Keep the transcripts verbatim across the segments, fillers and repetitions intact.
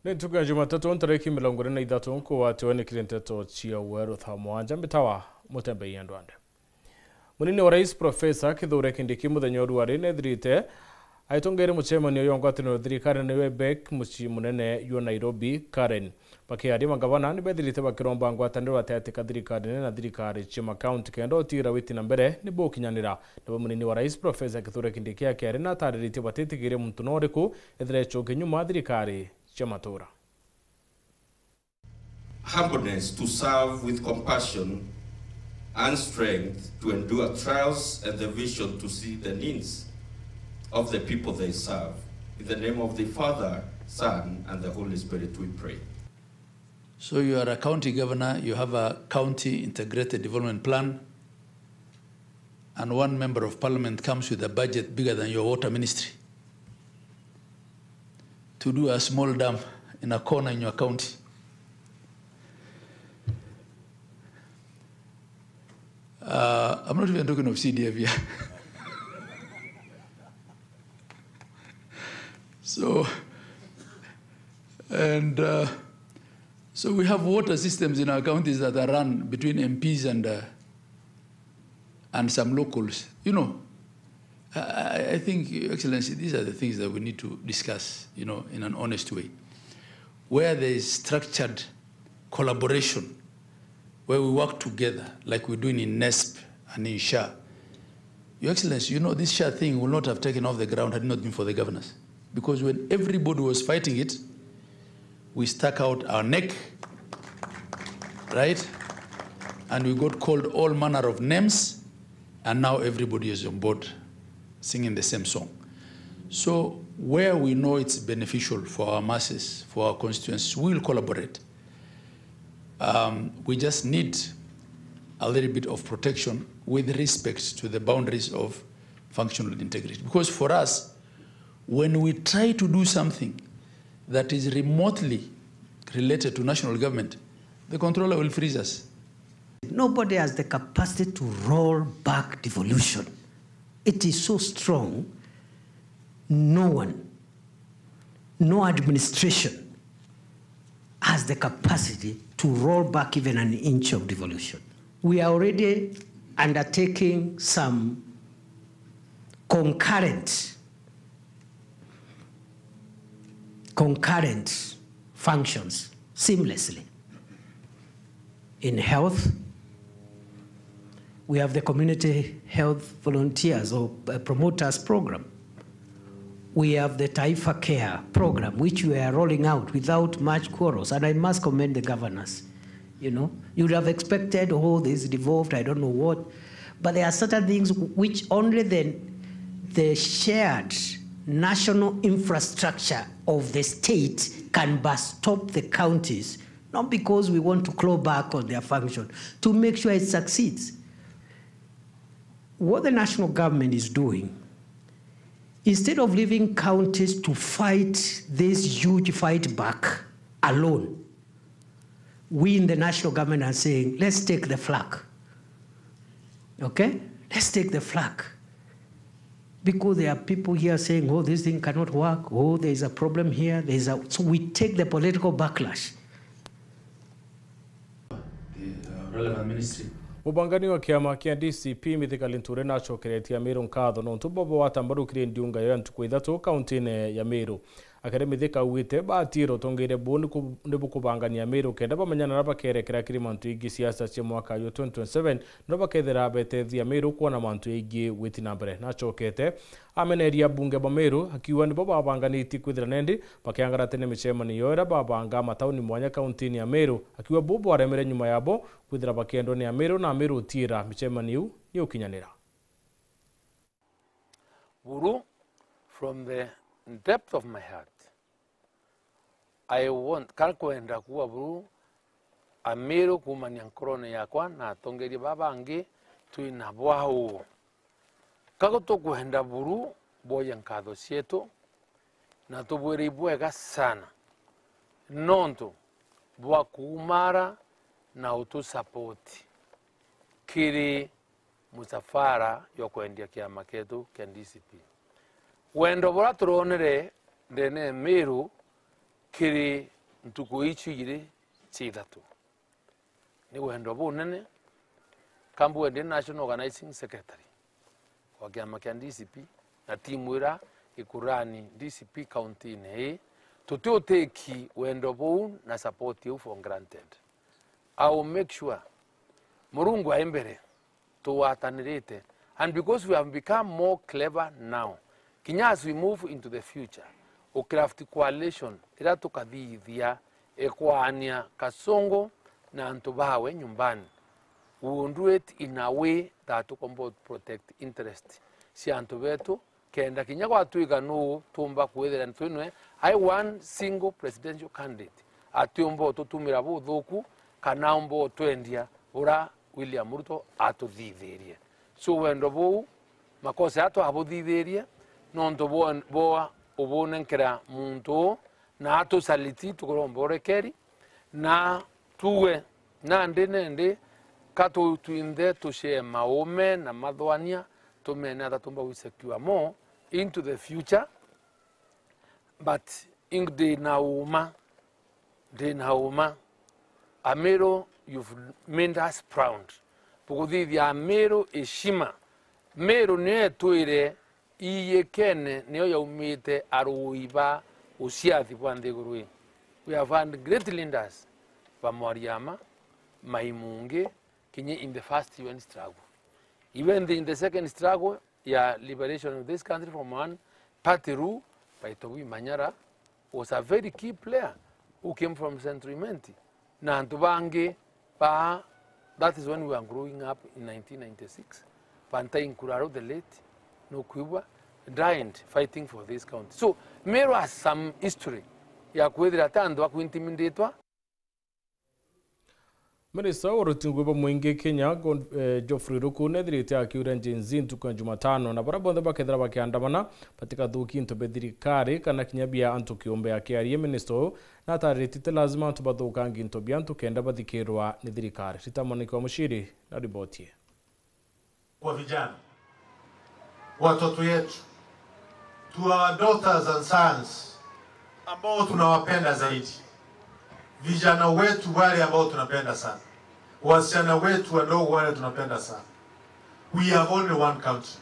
Ni ntuku ya Jumatatu, ntariki mirongo iri na ithatu, nkugwatiwe ni kiri nteto cia weru thaa mwanja, mbitawa Mutembei Andwande. Munini wa Rais Professor Kithure Kindiki muthenya wa ruari nethirite aitongeire mucemanio jwa ngwataniro thirikari niwe bec mucii munene jwa Nairobi, Karen. Bakiaria, magavana ni bethirite bakiromba ngwataniro gataati ka thirikari nene na thirikari cia makaunti kenda utiira witi na mbere ni bukinyanira. Nabo munini wa Rais Professor Kithure Kindiki akiaria na atariritie batitigirie muntu no uriku ethira ecoke nyuma thirikari cia matura. Humbleness to serve with compassion and strength to endure trials and the vision to see the needs of the people they serve. In the name of the Father, Son, and the Holy Spirit, we pray. So you are a county governor, you have a county integrated development plan, and one member of parliament comes with a budget bigger than your water ministry to do a small dam in a corner in your county. Uh, I'm not even talking of C D F here. So, and uh, so we have water systems in our counties that are run between M Ps and uh, and some locals. You know, I, I think, Your Excellency, these are the things that we need to discuss, you know, in an honest way, where there is structured collaboration, where we work together, like we're doing in NESP and in SHA. Your Excellency, you know, this SHA thing will not have taken off the ground had it not been for the governors. Because when everybody was fighting it, we stuck out our neck, right? And we got called all manner of names, and now everybody is on board singing the same song. So where we know it's beneficial for our masses, for our constituents, we'll collaborate. Um, we just need a little bit of protection with respect to the boundaries of functional integrity. Because for us, when we try to do something that is remotely related to national government, the controller will freeze us. Nobody has the capacity to roll back devolution. It is so strong, no one, no administration has the capacity to roll back even an inch of devolution. We are already undertaking some concurrent, concurrent functions seamlessly. In health, we have the community health volunteers or uh, promoters program. We have the Taifa Care program, which we are rolling out without much quarrels. And I must commend the governors. You know, you would have expected, oh, this is devolved, I don't know what. But there are certain things which only the, the shared national infrastructure of the state can bus stop the counties, not because we want to claw back on their function, to make sure it succeeds. What the national government is doing, instead of leaving counties to fight this huge fight back alone, we in the national government are saying, let's take the flag. Okay? Let's take the flag. Because there are people here saying, oh, this thing cannot work, oh, there is a problem here, there is a... So we take the political backlash. Mubangani wa kiama kia D C P Mithika Linturi nacokeretie Amiru nkatho nontu bwa bwata mbaru kiri ndiunga ya ntuku ithatu kauntine ya Miru. Akere Mithika augite batiire utongeire buu ni ku- ni bukubangania Miru kenda bamenyana na bakerekera kiri mantu ingi siasa cia mwaka yo twenty twenty-seven no bakethira betethia Miru kwona mantu ingi gwiti na mbere. Nacokete ameneria abunge ba Miru akiuga nibo babanganitie kwithira nendi bakiangara tene micemanio iria babanga matauni mwanya kauntini ya Miru, akiuga buu bwaremere nyuma yabo kwithira bakiendwa ni Amiru na Amiru utiira micemanio iu ni ukinyanira. Buru, from the depth of my heart, I want, ka kwenda kuuga buru, Amiru kuumania nkorone yakwa na atongeria baa bangi twi nabo au. Ka tukwenda buru bwoye nkatho cietu na tubwire ibwega sana nontu bwa kuumara na utusapoti kiri musafara jwa kwendia kiama kietu kia D C P. Wendo buria turonere ndene ya Miru kiri Ntuku icio igiri cia ithatu, ni wendo bunene, ka mbwende National Organizing Secretary wa kiama kia D C P na timu ira ikurani D C P county-ini ii, tutiutiki wendo buu na support iu for granted. I will make sure Murungu ai mbere, tugwatanirite, and because we have become more clever now, kinya as we move into the future, u craft coalition iria tukathithia ikwaania Kasongo na antu bawe nyumbani, we will do it in a way that tukomba protect interest cia antu betu, kenda kinya gwatwika nuu tuumba kwithira twinwe ai one single presidential candidate, atiumba ututumira buthuku kana umba utwendia bura William Ruto atuthithirie. So wendo buu, makosa aa twabuthithirie nontu bwa, bwa ubunenkera muntu uu, na atusaliti tukuromba urekeri, na tuwe nandi nendi ka tu-, twinthe tucee maume na mathwania, tumene ata tumba wi secure more into the future. But ing-, ndi na uma, ndi na uma. Amiru, you've made us proud. Bukuthithia Amiru heshima. Miru niyo etwire iyikene niyo yaumite arui ba uciathi bwa nthiguru ii. We have had great leaders ba Mwariama, Maimungi, kinya in the first U N struggle. Even the, in the second struggle ya liberation of this country from one party rule, Baitobui Manyara was a very key player who came from Central Imenti. Na antu bangi ba, that is when we were growing up in nineteen ninety-six. Bantai Nkuraro the late, nukwigua, died fighting for this country. So, Meru has some history ya kwithira ati antu bakuintimidate. Minista wa uruti ngugi bwa mwingi Kenya, Gon-, eh, Geoffrey Ruku, nethirite akiuria Gen Z ntuku ya Jumatano, na baria bonthe bakethira bakiandamana, batigathukie into bia thirikari kana kinya bia antu kiumbe. Akiaria, minista uyu natariritie ti lazima antu bathukangie into bia antu kenda bathikirwa ni thirikari. Rita Mwaniki wa Muciri na riboti ii. Kwa vijana, watoto yetu, to our daughters and sons ambao tunawapenda zaidi, vijana wetu wale ambao tunapenda sana, wasichana wetu wadogo wale tunapenda sana, we have only one country.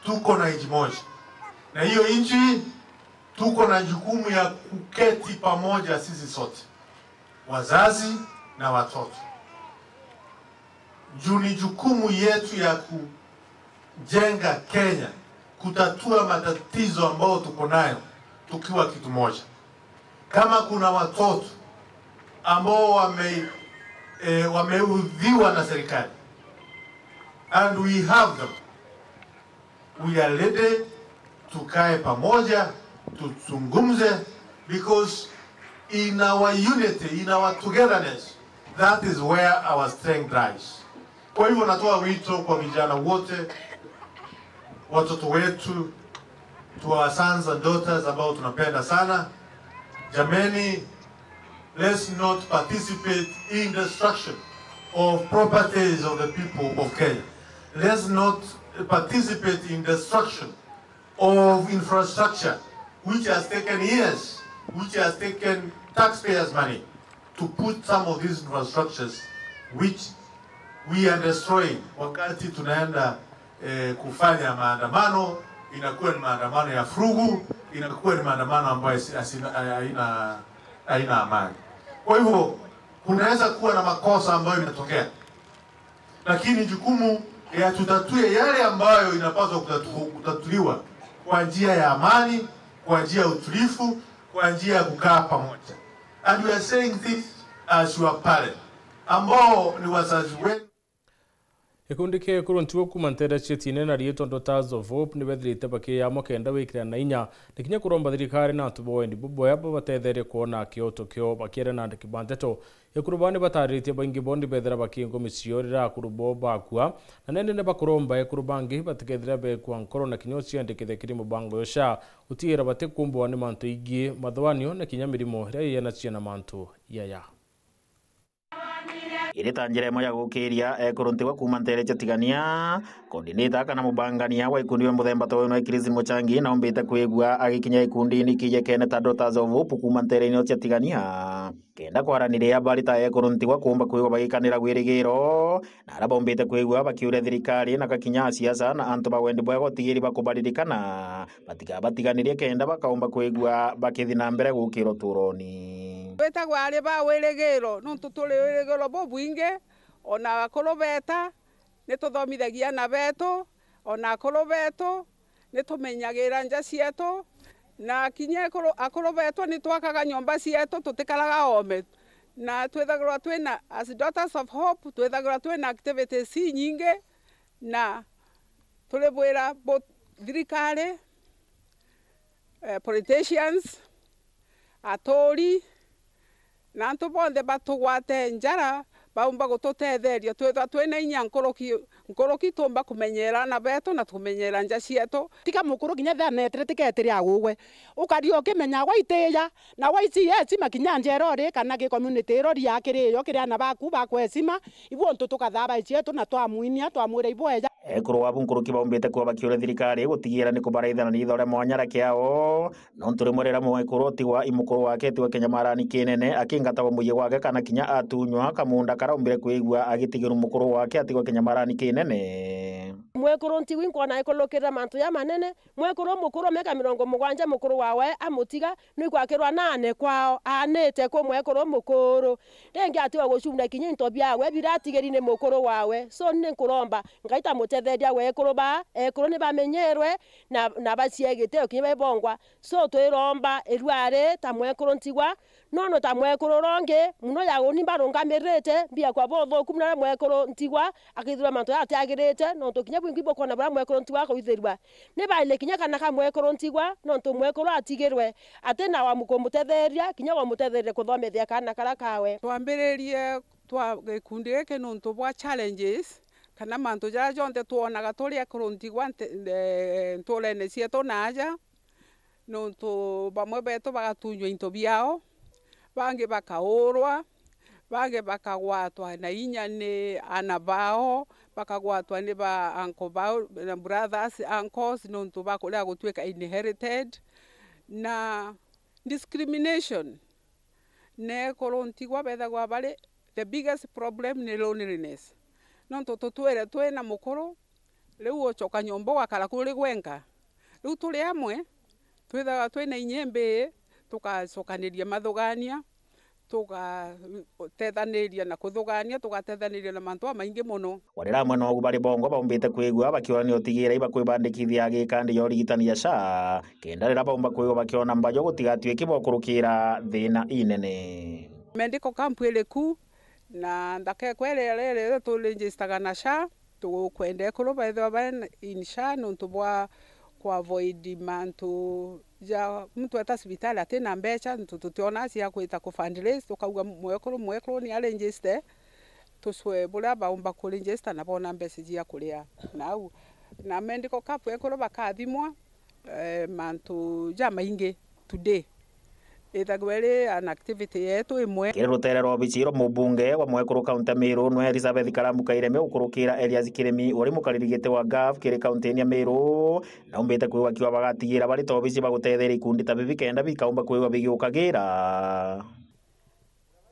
Tuko na nchi moja, na hiyo nchi tuko na jukumu ya kuketi pamoja sisi sote, wazazi na watoto. Juu ni jukumu yetu ya kujenga Kenya, kutatua matatizo ambayo tuko nayo tukiwa kitu moja. Kama kuna watoto ambao wame-, eh, wameudhiwa na serikali, and we have them, we are ready, tukae pamoja, tuzungumze, because in our unity, in our togetherness, that is where our strength lies. Kwa hivyo natoa wito kwa vijana wote, watoto wetu, to our sons and daughters ambao tunapenda sana, jameni, let's not participate in destruction of properties of the people of Kenya. Let's not participate in destruction of infrastructure which has taken years, which has taken taxpayers' money to put some of these infrastructures which we are destroying. Wakati tunaenda, eh, kufanya maandamano, inakuwa ni maandamano ya furugu, inakuwa ni maandamano ambayo si-, asina-, haina, haina amani. Kwa hivyo, kunaweza kuwa na makosa ambayo imetokea, lakini jukumu ya tutatue yale ambayo inapaswa kutatu-, kutatuliwa kwa njia ya amani, kwa njia ya utulivu, kwa njia ya kukaa pamoja. And we are saying this as your parent, ambao ni wazazi wenu. Gikundi kia ekuru ntugo kuuma nteere cia Tiene na riitwa Daughters of Hope ni bethirite bakiyamwa kenda gwikira na inya na kinya kuromba thirikari na antu ba wendi buboya babatetherie kwona kioto kio. Bakiaria na andiki ba nteto, ekuru baa ni batariritie baingi bo ni bethira bakiingwa micii riria akuru bo bakua, na nene ni bakuromba ekuru bangi batikethira bekua nkoro na kinya uciandikithia kiri mubango yo SHA, gutigira batikumbwa ni mantu ingi, mathuganio na kinya mirimo iria yiyanacia na mantu yaya. Iri ta njira imwe ya gukiria ekuru ntigwa kuuma nteere cia Tigania, coordinator kana mubangania wa ikundi bia muthemba ta uyu nwe Chris Muchangi naumbite kwigua agikinya gikundini kiijekene ta Daughters of Hope kuuma nteerene cia Tigania, kenda kwaraniria bari ta ekuru ntigwa kuumba kwigua bagikanira gwirigiro, na aria baumbite kwigua bakiuria thirikari na gakinya asiasa na antu ba wendi bwega utigiri bakubaririkana. Batiga-, batiganirie kenda bakaumba kwigua bakithi na mbere gukira uturoni. Twitagwa ari ba wirigiro, nontu turi wirigiro bubwingi, ona akuru beeta, ni tuthomithagia ana beetu, ona akuru beetu, ni tumenyagira nja cieetu, na kinya akuru, akuru beetu ni twakaga nyomba cieetu, tutikaraga oome. Na twithagirwa twina, as Daughters of Hope, twithagirwa twina activities inyingi, na turi bwira bu-, thirikari, eh, politicians, aturi, na antu bonthe batugwate njara, baumba gututetheria twithwa twina inya nkuruki, nkuruki tuumba kumenyera ana beetu na tumenyera nja cieetu. Tiga mukuru kinya ethira neetire tiga etire agugwe. Ukari ukimenya gwa itiija, na gwa ici esima kinya njera uri kana gi community irori akiri yo kiri ana baku bakwa esima, ibu untu tukathaa bai cieetu na twamwinia, twamwira ibweja. Ekuru wabu nkuruki baumbite kuba bakiuria thirikari gutigira ni kubaraithana na itho ria mwanya ria kiao, nontu rimwe riria mwekuru utigwa i mukuru wake etigwa kinyamarani kinene, akingatagwa muyi gwake kana kinya atunywa kamunda karia aumbire kwigua agitigirwa mukuru wake atigwa kinyamarani kinene. Mwekuru ntigwi nkwona aikulukirira mantu jamanene, mwekuru mukuru wa miaka mirongo mugwanja mukuru wawe amutiga, nwi kwakirwa naane kwao, aanite ku mwekuru mukuru. Ringi atigwa gucunda kinya into biawe biratigiri ni mukuru wawe. So ni nkuromba Ngai ta mutetheria wa ekuru baa, ekuru ni bamenyerwe na, na bacie gitio kinya babongwa. So twiromba irua ri ta mwekuru ntigwa, nono ta mwekuru rongi, muno ya uni mbarungamirite, mbia kwa buthuku muna mwekuru ntigwa, akithirwa mantu jatiagirite, nontu kinya bwingi bukwona buria mwekuru ntigwa akwithirwa. Ni baile kinya kana ka mwekuru ntigwa, nontu mwekuru atigirwe, ati na wa mu-, kumutetheria, kinya wa mutetheria kuthomethia kaana karia kawe. Twambiririe twa gikundi giki nontu bwa challenges, kana mantu jaria jonthe twonaga turi ekuru ntigwa nte-, eh, nturene cietu na aja, nontu bamwe betu bagatunywa into biao, bangi bakaurwa, bangi bakagwatwa na inya ni ana bao, bakagwatwa ni ba uncle bao, na brothers, uncles, nontu bakuria gutwika inherited, na discrimination. Na ekuru ntigwa bethagwa bari, the biggest problem ni loneliness. Nontu tutwire twina mukuru, riu ucoka nyomba ugakara kuri gwenka. Riu turi amwe, twithagwa twina inya imbii, tugacokaniria mathugania, tugatethaniria na kuthugania, tugatethaniria na mantu jamaingi mono. Warira amwe nogu bari bongwa baumbite kwigua bakiurania utigira ibakwibandikithia gikandi ya urigitani ya SHA, kenda riria baumba kwigua bakiona mbajo gutigatuike bakurukira thina inene. Medical camp iri ku, na nthaka ekwa iria riri turegistaga na SHA, tukwenda ekuru bethirwa bari in SHA nontu bwa kuavoid mantu ja muntu eta cibitari atina mbeca, nontu tutionaa cia kwita ku fundraise, tukauga mwekuru, mwekuru ni aregister, tucwe buria baumba kuregister na boona mbeca cia kuria nau. Na medical camp ekuru bakathimwa, eh, mantu jamaingi today. Ithagwa iri an activity yetu imwe. Kiri rutere rwa obici rwa mubunge wa mwekuru kaunti ya Meru, nwe Elizabeth Karambu Kaireme, ukurukira Elias Kirimi, uri mukariri giti wa gov kiri kaunti ya Meru, naumbite kwigua akiuga bagatigira bari ta obici bagutetheria ikundi ta bibi kenda bikaumba kwigua bigiukagira.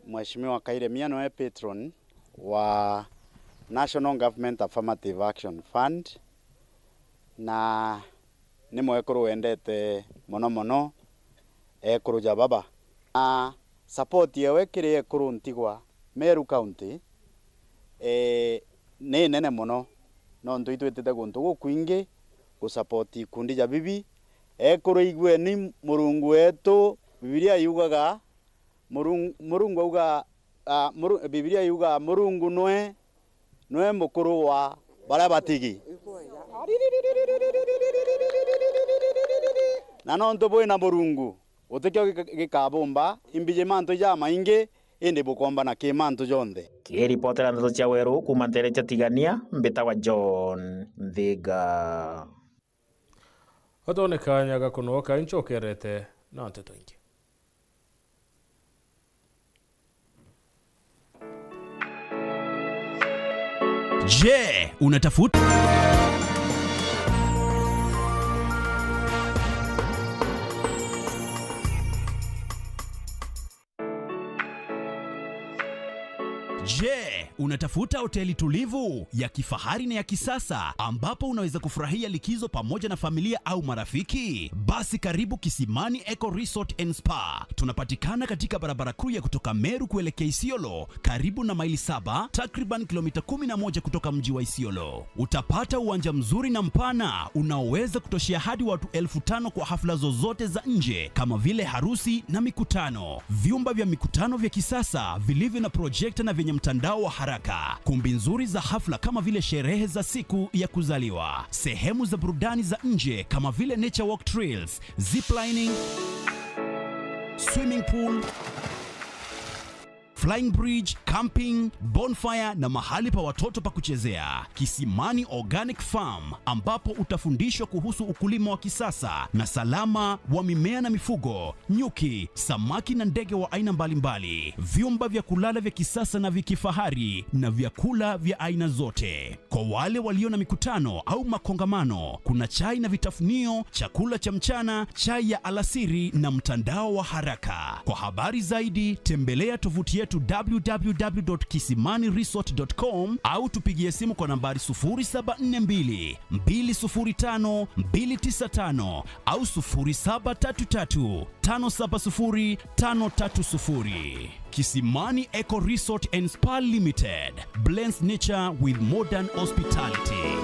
Mheshimiwa Kairemia noe patron wa National Government Affirmative Action Fund, na ni mwekuru wendete mono mono ekuru ja baba. Na support yewe kiri ekuru ntigwa Meru County, eh, ni nene mono, nontu itwitite guntu gukwingi gu support ikundi ja bibi. Ekuru, igueni Murungu wetu, Bibilia yugaga, Murung-, Murungu auga, ah, Muru-, Bibilia yuga, "Murungu nwe, nwe mukuru wa baria batigi." Na nontu bwina Murungu, gutikio gika-, gikabumba, imbiji mantu jamaingi, indi bukombana ki mantu jonthe. Kiripotera ndeto cia Weru kuuma ntere cia Tigania, mbitagwa John Nthiga. Gatone kanya ga kunoka, incokerete na nteto ingi. Je, unatafuta Je, unatafuta hoteli tulivu, ya kifahari na ya kisasa, ambapo unaweza kufurahia likizo pamoja na familia au marafiki? Basi karibu Kisimani Eco Resort and Spa. Tunapatikana katika barabara kuu ya kutoka Meru kuelekea Isiolo, karibu na Maili Saba, takriban kilomita kumi na moja kutoka mji wa Isiolo. Utapata uwanja mzuri na mpana unaoweza kutoshea hadi watu elfu tano kwa hafla zozote za nje kama vile harusi na mikutano. Vyumba vya mikutano vya kisasa vilivyo na projekta na vyenye mtandao wa haraka. Kumbi nzuri za hafla kama vile sherehe za siku ya kuzaliwa. Sehemu za burudani za nje kama vile nature walk trails, ziplining, swimming pool, flying bridge, camping, bonfire na mahali pa watoto pa kuchezea. Kisimani Organic Farm, ambapo utafundishwa kuhusu ukulima wa kisasa na salama wa mimea na mifugo, nyuki, samaki na ndege wa aina mbalimbali, vyumba vya kulala vya kisasa na vya kifahari na vyakula vya aina zote. Kwa wale walio na mikutano au makongamano, kuna chai na vitafunio, chakula cha mchana, chai ya alasiri na mtandao wa haraka. Kwa habari zaidi, tembelea tovuti yetu w w w dot kisimani resort dot com au tupigie simu kwa nambari sufuri saba nne mbili, mbili sufuri tano, mbili tisa tano au sufuri saba tatu tatu, tano saba sufuri, tano tatu sufuri. Kisimani Eco Resort and Spa Limited blends nature with modern hospitality.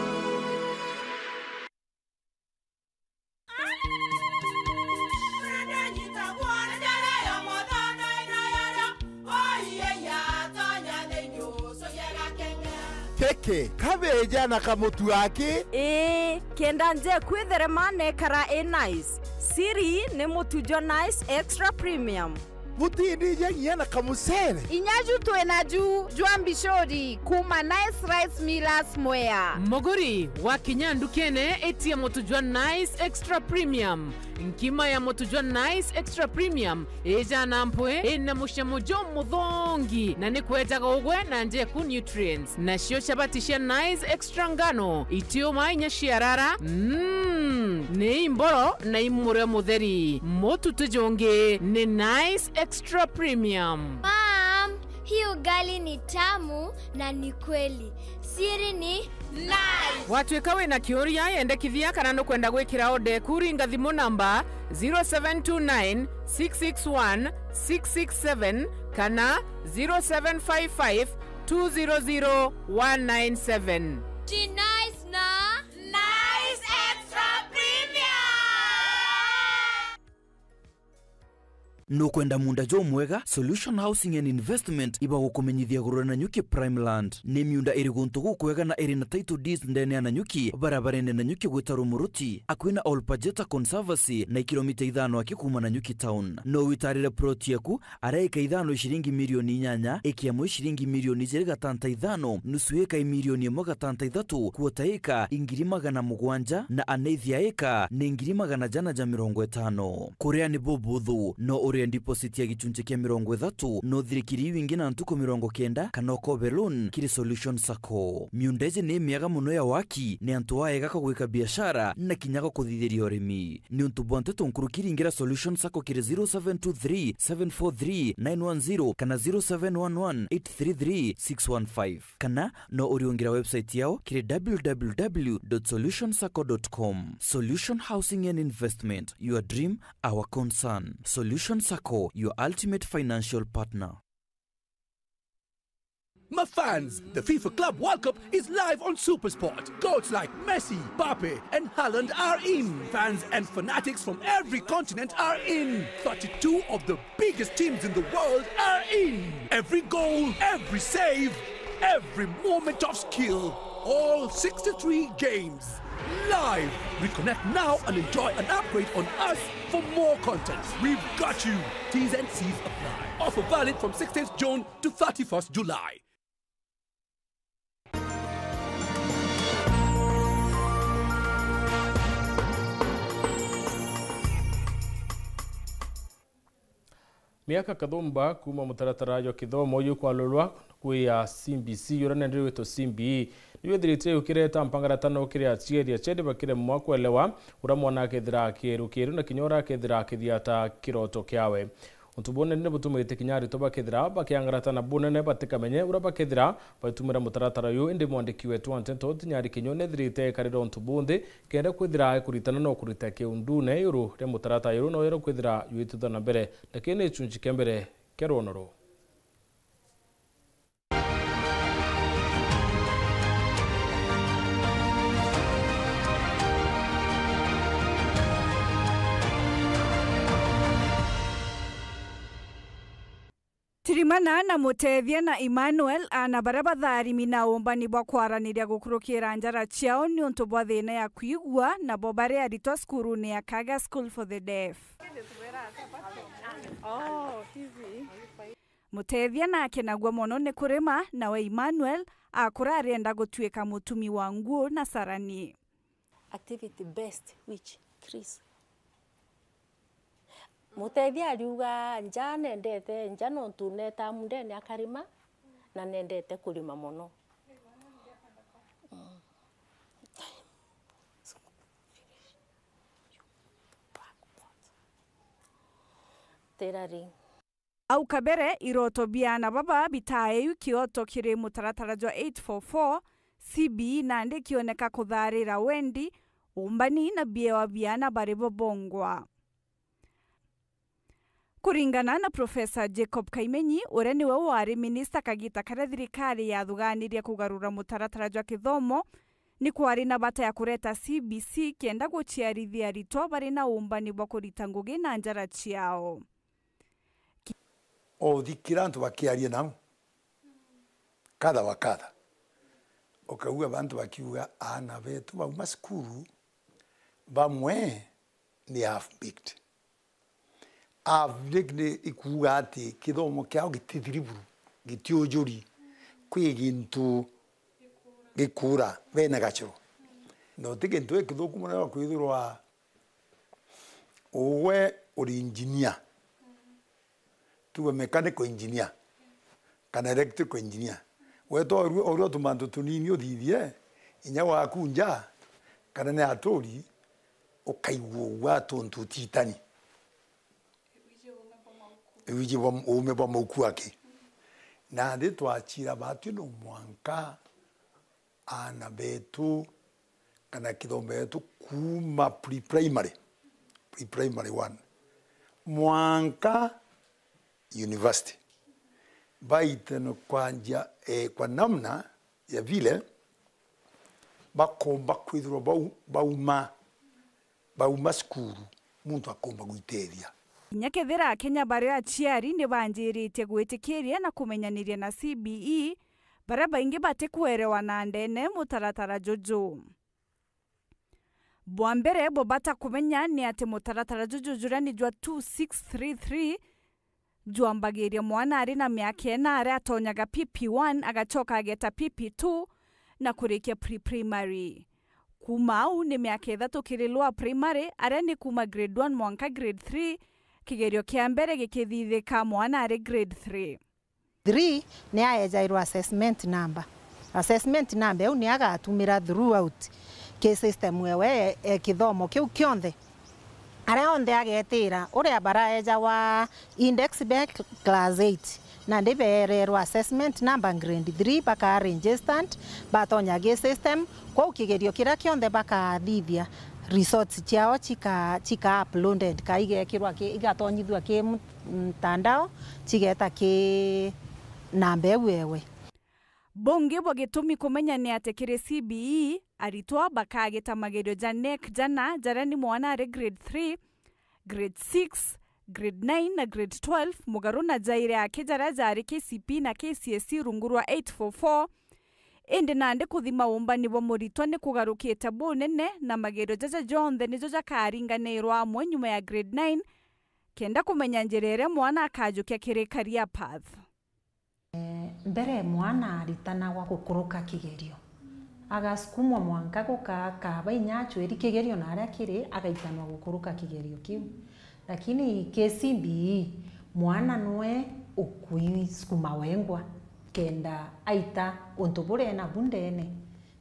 Keke, kabeja na kamutu aki. Ii, kenda nje kwitherema nekara i nice. Siri ni mutu jwa Nice Extra Premium. Butindija nginya na kamucere. Inya ju twina ju jwa mbicuri kuma Nice Rice Millers Mwea. Muguri, wakinya ndukene, itia mutu jwa Nice Extra Premium. Nkima ya mutu jwa Nice Extra Premium ija na mpwi, ina mucamo jumuthongi, na ni kwejaga ugwe na njeku nutrients. Nacio chabati cia Nice Extra Ngano itiuma inya ciarara. Mm, ni imboro na imurio mutheri. Mutu ti jungi, ni Nice Extra Premium. Mom, hii ugali ni tamu na ni kweli. Siri ni Nice. Watwika wina kiuria, yendekithia kana nukwenda gwikira order eku, ringa thimu namba zero seven two nine, six six one, six six seven kana zero seven five five, two zero zero, one nine seven. Ti Nice na Nice Extra Premium. Nukwenda munda jumwega? Solution Housing and Investment ibagukumenyithia iguru ria Nanyuki Prime Land. Ni miunda iri guntu gukwega na iri na title deeds ndene ya Nanyuki, barabarene Nanyuki gwita Rumuruti, akui na Olpajeta Conservancy na ikilomita ithano aki kuuma Nanyuki town. No witarire plot yaku, ara ika ithano i ciringi milioni inyanya, ika imwe i ciringi milioni ijiri gatanta ithano, nusu ika i milioni imwe gatanta ithatu, quarter ika i ngiri magana mugwanja, na aneithi a ika ni ngiri magana jana ja mirongo itano. Kuria ni bubuthu, no urie deposit ya gichunchi kia mirongo ithatu, no uthirikiri iu ingi na ntuku mirongo kenda, kana ukobe loan kiri Solution Sacco. Miunda iji ni miega mono ya waki, ni antu aega ka gwika biashara, na kinya ga kuthithiria urimi. Niuntu bwa nteto nkuruki, ringira Solution Sacco kiri zero seven two three, seven four three, nine one zero kana zero seven one one, eight three three, six one five. Kana no uriungira website yao kiri w w w dot solution sacco dot com. Solution Housing and Investment, your dream, our concern. Solution Sacco, your ultimate financial partner. My fans, the FIFA Club World Cup is live on SuperSport. Goats like Messi, Mbappe, and Haaland are in. Fans and fanatics from every continent are in. Thirty-two of the biggest teams in the world are in. Every goal, every save, every moment of skill. All sixty-three games. Live. Reconnect now and enjoy an upgrade on us for more content. We've got you. T's and C's apply. Offer valid from sixteenth June to thirty-first July. Miaka kathumba kuuma mutaratara jwa kithomo jukwalulwa Kwi ya C B C, uria nandi witwa C B E, niyo ithirite ukireta mpangaratano kiri aciari, aciari bakiremwa kwelewa uria mwana akethira akirukiru na kinya uria akethira akithiata kiroto kiawe. Untu buu nandi ni butumite kinya aritwa bakethira bakiangarata na bunene batikamenye uria bakethira baitumira mutaratara uyu, indi mwandiki wetu wa nteto Tinyari Kinyo nethirite ekarira untu bunthi kenda kwithira ekuritana no kurita kiundune iguru ria mutaratara uyu no yero kwithira yuitithwa na mbere, lakini ni gicunci kia mbere kia rwono ruu. Tirimana na Mutethia na Emmanuel, aana baria batharimi na uumbani bwa kwaraniria gukurukira njara ciao niuntu bwa thina ya kwigua, nabo bari aritwa cukurune ya Kaga School for the Deaf. Mutethia nakenagua mono ni kurima, nawe Emmanuel akura arienda gutuika mutumi wa nguo na carani. Activity best which? Chris. Mutethia ariuga, nja nendete, nja nontu neta mundene akarima, na nendete kurima mono. Mm. Tailoring. Au kabere, iroto bia aana baba bitaa iu kioto kiri mutaratara jwa eight four four, C B E nandi kioneka kutharira wendi, uumbani na biewa bia aana bari bo bongwa. Kuringana na Professor Jacob Kaimenyi, uria niwe wari minista kagita karia thirikari yathuganirie kugarura mutaratara jwa kithomo, ni kwari na bata ya kureta C B C kenda guciarithia aritwa bari na uumbani bwa kurita ngugi na njara ciao. Uthikira antu bakiaria nau kadha wa kadha, ukaigua bantu bakiuga, aana betu bauma cukuru, bamwe ni half baked. Half baked ni ikuuga ati kithomo kiao gitithiri buru, gitiujuri, kwi gintu gikuura, bene gacoro. Na uti gintu gikithuku mono gwa kwithirwa Ugwe uri engineer, tuge mechanical engineer, kana electrical engineer. Wetwa o ru-, o rua tumantu tunini uthithie, inya waku nja, kana ni aturi, ukaigua ugwa tuntu utitani. Wiji bwa uume bwa mauku aki. Nandi twachira batwi no mwanka aana betu kana kithomo yetu kuuma pre-primary, pre-primary one, mwanka university, baite no kwa njia, eh, kwa namna ya vile bakomba kwithirwa bau-, bauma, bauma cukuru, muntu akomba gwitethia. Kinya kethira Akenya bari aciari ni banjiritie gwitikiria na kumenyaniria na C B E, baria baingi batikwerewa na ndene mutaratara juju. Bwa mbere, bubata kumenya ni ati mutaratara juju juria ni jwa two six three three jwambagiria mwana ari na miaka ina, aria atonyaga P P one, agacoka ageta P P two, na kurikia pre-primary. Kuuma au ni miaka ithatu kiri lower primary, aria ni kuuma grade one mwanka grade three, kigerio kia mbere gikithithika mwana ari grade three. Three ni aejairwa assessment number. Assessment number iu ni agatumira throughout ki system yewe e kithomo kiu kionthe. Aria onthe agetira, uria baraejawa index be class eight, nandi beererwa assessment number grade three, bakaa registered, batonya gi system, kwou kigerio kiria kionthe bakathithia, results ciao chika, chika uploaded, ka igekirwa ki, igatonyithua ki mu-, mtandao, chigeta ki namba iu ewe. Bungi bwa gitumi kumenya ni ati kiri C B E, aritwa bakagita magerio ja neck jana, jaria ni mwana ari grade three, grade six, grade nine na grade twelve, mugaru na jairi aki jaria jari K C P na K C S C rungu rwa eight four four. Indi nandi kuthima umbani bwa muritwa ni kugarukite bunene, na magerio jaja jonthe nijo jakaringanirwa amwe nyuma ya grade nine, kenda kumenya njira iria mwana akajukia kiri career path. Eh, mbere mwana aritanagwa gukuruka kigerio. Agasukumwa mwanka guka-, kaba inya acweri kigerio na aria kiri, agaitanwa gukuruka kigerio kiu. Lakini K C B E, mwana nwe ukuisukuma wengwa. kenda aita untu buria enabu ndene.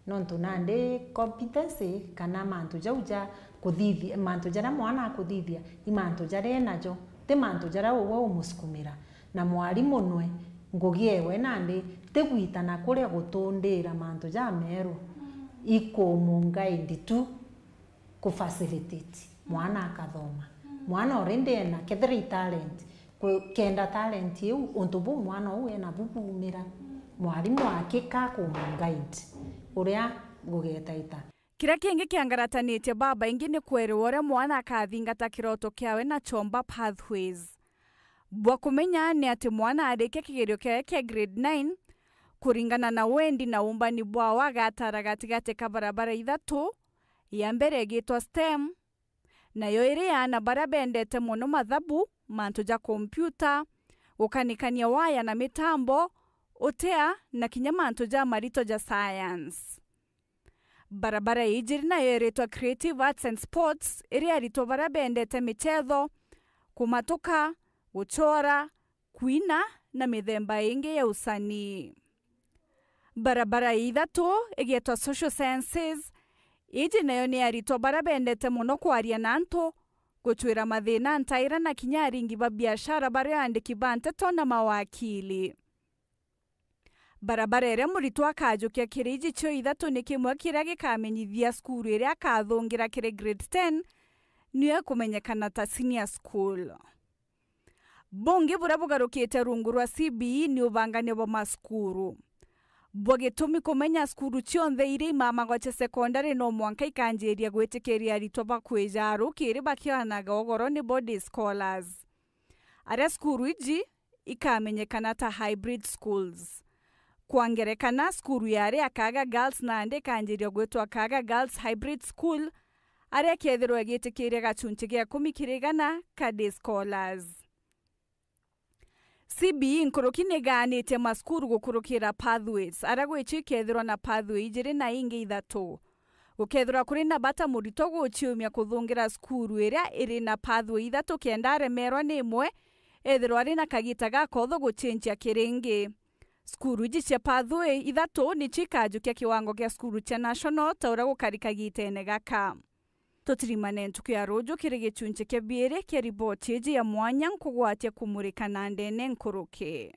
Nontu nandi competency kana mantu jau ja kuthithia, mantu jaria mwana akuthithia, i mantu jaria enajo, ti mantu jaria uwe umusukumira. Na mwarimu nwe ngugi ewe nandi ti gwitana kuria gutundira mantu jameru, ikumunguide tu ku facilitate mwana akathoma. Mwana already ena, kethira i talent, ku-, kenda talent iu, untu buu mwana uu ena bubumira, mwarimu akika kumunguide uria gugetaita. Kiria kingi kiangaratanitie babaingi ni kwerewa uria mwana akathingata kiroto kiawe na Chomba Pathways. Bwa kumenya ni ati mwana arikia kigerio kiawe kia grade nine, kuringana na wendi na umbani bwawe agatara gatigati ka barabara ithatu, ya mbere igitwa STEM, nayo iri ya aana baria bendete mono mathabu, mantu ja kompiuta, gukanikania waya na mitambo, utea, na kinya mantu ja marito ja science. Barabara ijiri nayo iritwa Creative Arts and Sports, iri aritwa baria bendete michetho, kumatuka, guchora, kwina na mithemba ingi ya usanii. Barabara ya ithatu igetwa Social Sciences, iji nayo ni aritwa baria bendete mono kwaria na antu, guchwira mathina ntaira na kinya aringi ba biashara baria aandiki ba nteto na mawakili. Barabara iria muritwa akajukia kiri iji cio ithatu ni kimwe kiria gikamenyithia cukuru iria akathungira kiri grade ten, niyo ikumenyekana ta senior school. Bungi buria bugarukite rungu rwa C B E ni ubangania bwa macukuru. Bwa gitumi kumenya cukuru cionthe iria imamagwa cia sekondari no mwanka ikanjiria gwitikiria aritwa ba kwija rukiri bakianaga ugoro ni body scholars. Aria cukuru iji ikamenyekana ta hybrid schools. Kwa ngerekana, cukuru ya aria Kaaga Girls nandi ikanjiria gwitwa Kaaga Girls Hybrid School, aria ikethirwa igitikiria gachunchi gia ikumi kiri igana ka day scholars. C B E nkuruki nigaanitie macukuru gukurukira pathways, aria gwicio ikethirwa na pathway ijiri na ingi ithatu. Gukethirwa kuri na bata muritwa guciumia kuthungira cukuru iria iri na pathway ithatu kenda aremerwa ni imwe, ethirwa ari na kagita gakotho gucenjia kiri ingi. Cukuru iji cia pathway ithatu nicio ikajukia kiwango kia cukuru cia national ta uria gukari kagitene gaka. Tutirimane ntuku ya ruju kiri gichunchi kia biiri kia riboti iji ya mwanya nkugwatia kumurika na ndene nkuruki.